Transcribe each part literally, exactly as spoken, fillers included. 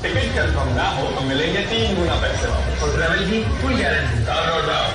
Tipis kan pamda ho, ang melenya ti muna peksa. Pagdami di kuya. Dao, dao, dao.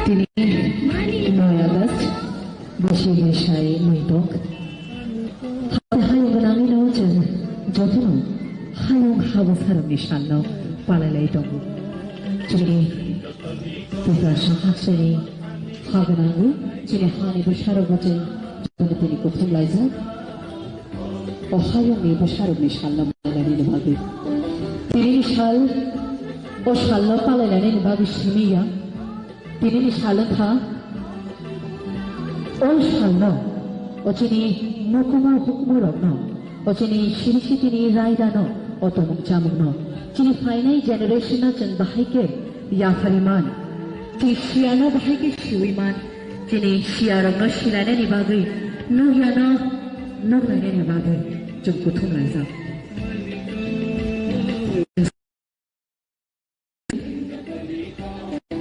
Tini noi August, bisi bwsai muitok. Hayung gwnangwino chwng jotono hayung habwsarokni salno palailai tongo. Chini Tiprasa haksani ha gwnangwi chini hani bwsarokno chwng jotono tini kuthum laijak. O hayungni bwsarokni salno palainani bagwi. Tinini sal, o salno palainani bagwi simi ya. Tinini sal wngkha, o salno, o chini mukumu hukumurokno, o chini siri sitini raidano, o tomung chamungno, chini phainai generation no chwng bahai khe yapharwi man, chini siyano bahai khe siwi man, chini siyarokno silainani bagwi nukyano nuklainani bagwi chwng kuthum laijak.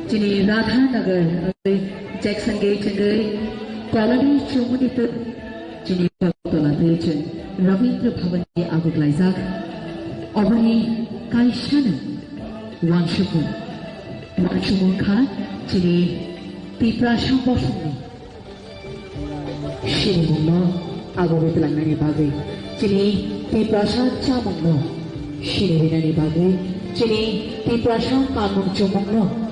Chini Radhanagar, Jackson Gate wngwi Colony chumuni twi chini Kolkata twi chwng Rabindra Bhavan ni aguk laijak. Oboni kaisano wansukmung. Wansukmung kha chini Tiprasa bosongni sinimungno agogwi twlangnani bagwi, chini Tiprasa chamungno sinirinani bagwi, chini Tiprasa kanmung chumungno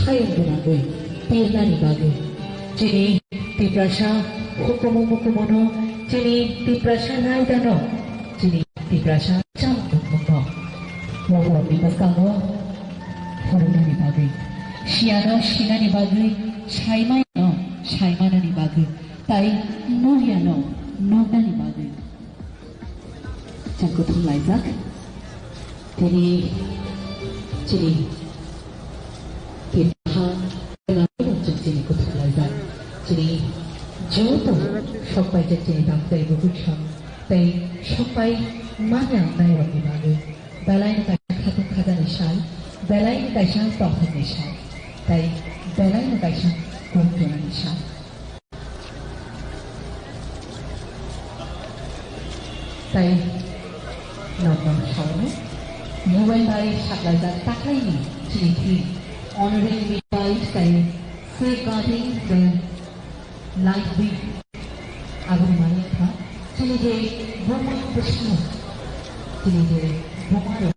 hayung gwnangwi pirnani bagwi, chini Tiprasa hukumu mukumono, chini Tiprasa raidano, chini Tiprasa chamung nukmungno, borokni bwskango phunuknani bagwi, siyano sinani bagwi, saimaino saimanani bagwi, tai nukyano nuknani bagwi. Chwng kuthum laijak. Tini chini Tiprasa chini kuthum laijak. Chini joto sokpaijak chini tangtai bukucham tei sokpai manya nairokni bagwi. Belaino kaisa khatung khajani sal, belaino kaisa tongthokni sal, tei belaino kaisa kung tunani sal. Tei nokno sawi U N bai saklajak taklaini chini theme honoring me by tei safeguarding the life being. Aboni mani kha chini je buma bwswk, chini je buma